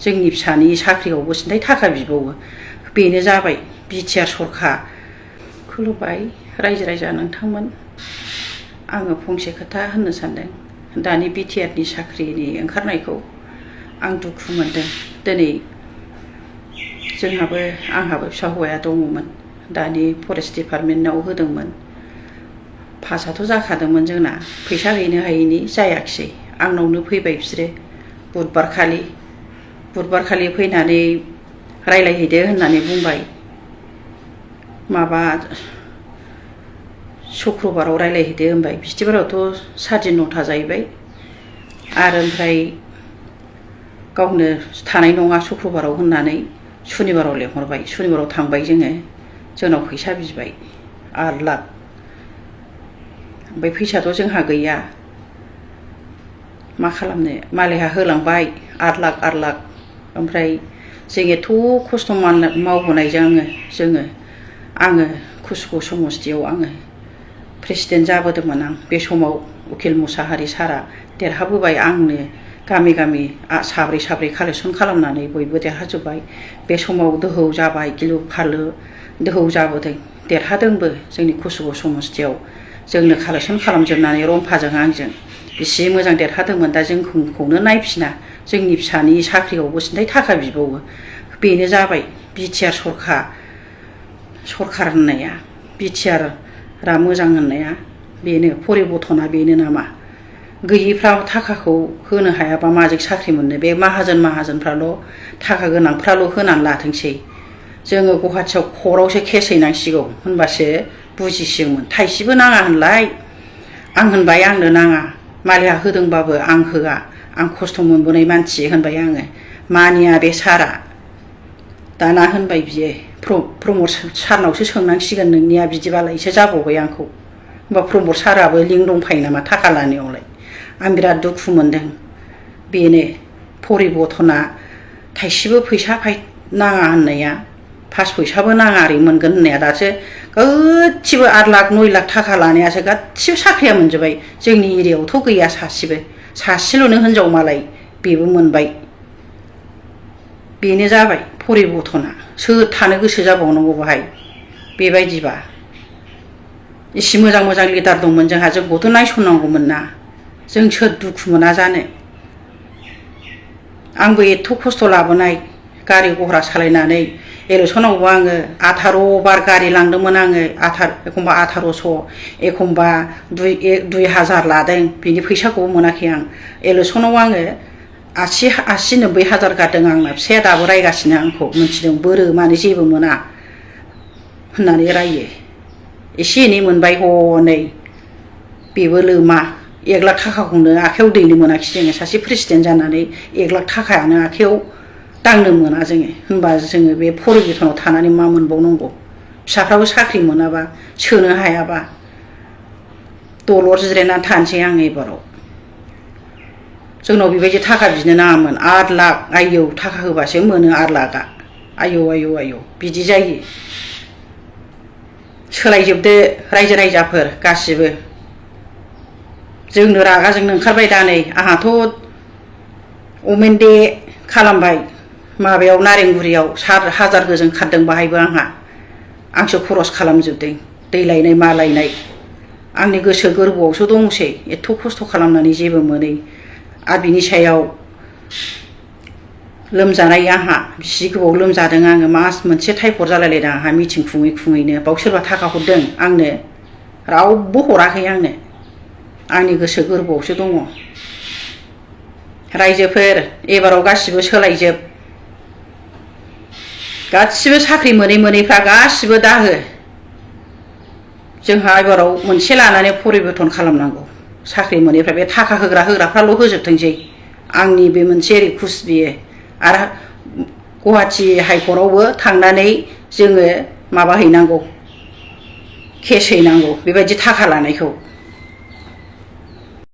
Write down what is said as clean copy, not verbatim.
जोंनि फिसानि साख्रियावबो सिन्थाय थाखा बिबावो बेनो जाबाय बिटिआर सरखार। खुलुमबाय रायजो राजा नोंथांमोन। आङो फंसे खोथा होननो सानदों। दानि बिटिआरनि साख्रिनि ओंखारनायखौ आं दुखु मोनदों। दिनै आंहाबो फिसा हौवाया दङमोन। दानि फरेस्ट डिपार्टमेन्टआव होदोंमोन। पासआथ' जाखादोंमोन जोंना। फैसा हैनो हायैनि जायाखिसै। आंनावनो फैबाय बिसोरो बुधबारखालि फैनानै रायलायहैदो होननानै बुंबाय। माबा शुक्रबाराव रायलायहैदो होनबाय। बिस्थिबारावथ' 9:30 जाहैबाय आरो ओमफ्राय गावनो थानाय नङा शुक्रबाराव होननानै सुनिबाराव लेंहरबाय। सुनिबाराव थांबाय जोङो। जोंनाव फैसा बिबाय 8 लाख। ओमफ्राय फैसाथ' जोंहा गैया। मा खालामनो मालायहा होलांबाय 8 लाख। ओमफ्राय जों एथ' खस्थ' मावबोनायजों आङो कुसुगाव समस्तियाव आङो प्रेसिडेन्ट जाबोदोंमोन। आं बे समाव उकिल मुसाहारि सारा देरहाबोबाय। आंनो गामि साब्रै कालेक्सन खालामनानै बयबो देरहाजोब्बाय। बे समाव दोहौ जाबाय। गिलु फालु दोहौ जाबोदों। देरहादोंबो जोंनि कुसुगाव समस्तियाव। जोंनो कालेक्सन खालामजोबनानै रम्फाजों आंजों बेसे मोजां देरहादोंमोन। दा जोंखौनो नायफिना। जोंनि फिसानि साख्रियावबो सिन्थाय थाखा बिबावो बेनो जाबाय बिटिआर सरखार होननाया। बिटिआरआ मोजां होननाया बेनो परिबर्तना बेनो नामा? गैयिफ्रा थाखाखौ होनो हायाबा माजों साख्रि मोननो? बे माहाजोनफ्राल' थाखा गोनांफ्राल' होनानै लाथोंसै। जोङो गुवाहाटियाव खरावसो केस हैनांसिगौ होनबासो बुजिसिगौमोन। थाइसेबो नाङा होनलाय। आं होनबाय आंनो नाङा। मालाया होदोंबाबो आं होआ। आं खस्थ' मोनबोनाय मानसि होनबाय आङो। मानिया बे सारा। दाना होनबाय बियो प्रमद सारनावसो सोंनांसिगोन नोंनिया बिदिबालायसो जाबावबाय आंखौ। होमबा प्रमद साराबो लिंक दंफायो नामा थाखा लानायावलाय? आं बिराद दुखु मोनदों। बेनो परिबर्तना थाइसेबो फैसा नाङा होननाया। 5 फैसाबो नाङा ओरै मोनगोन होननाया दासो गासिबो 8 लाख 9 लाख थाखा लानायासो गासिबो साख्रिया मोनजोब्बाय। जोंनि एरियायावथ' गैया सासेल'नो हिनजाव मालाय बेबो मोनबाय। बेनो जाबाय परिबर्तना। सोर थानो गोसो जाबावनांगौ बाहाय बेबायदिबा? इसे मोजां लिडार दंमोन जोंहा। जोंखौथ' नायसननांगौमोन ना। जों सोर दुखु मोना जानो? आंबो एथ' खस्थ' लाबोनाय गारि घरा सालायनानै इलेक्सनावबो आङो 18 बार गारि लांदोंमोन आङो। एखमबा 1800 एखमबा 2000 लादों। बिनि फैसाखौबो मोनाखै आं। इलेक्सनाव आङो 80-90 हाजार गारदों। आंना फिसाया दाबो रायगासिनो आंखौ। मिन्थिदों बोरो मानो जेबो मोना होननानै रायो। एसे एनै मोनबाय हनै बेबो लोमा। 1 लाख थाखाखौनो आखाइयाव दैनो मोनाखिसै जोङो। सासे प्रेसिडेन्ट जानानै 1 लाख थाखायानो आखाइयाव दांनो मोना जोङो। होनबा जोङो बे परिबर्तनाव थानानै मा मोनबावनांगौ? फिसाफ्राबो साख्रि मोनाबा सोनो हायाबा दलर जिरायनानै थानोसै आं एबाराव। जोंनाव बेबायदि थाखा बिनो नाङामोन। 8 लाख आयौ थाखा होबासो मोनो 8 लाखआ। आयौ बिदि जायो। सोलायजोबदो रायजो राजाफोर गासिबो। जोंनो रागा जोंनो ओंखारबाय दा नै। आंहाथ' अमेन दे खालामबाय माबायाव नारेंगुरियाव 7,000 गोजों खारदों बाहायबो आंसो खरस खालामजोबदों। दै लायनाय मा लायनाय आंनि गोसो गोरबोआवसो दंसै। एथ' खस्थ' खालामनानै जेबो मोनै। आरो बिनि सायाव लोमजानाय आंहा बिसि गोबाव लोमजादों आङो। मास मोनसे टाइफड जालायलायदों आंहा मिटिं खुङैनो। बाव सोरबा थाखा हरदों आंनो? रावबो हराखै आंनो। आंनि गोसो गोरबोआवसो दङ। रायजोफोर एबाराव गासिबो सोलायजोब। गासिबो साख्रि मोनैफ्रा गासिबो दाहो। जोंहा एबाराव मोनसे लानानै परिबर्तन खालामनांगौ। साख्रि मोनैफ्रा बे थाखा होग्राफ्राल' होजोबथोंसै। आंनि बे मोनसे रिकुवेस्ट बियो। आरो गुवाहाटि हाइकर्टआवबो थांनानै जोङो माबा हैनांगौ केस हैनांगौ बेबायदि थाखा लानायखौ।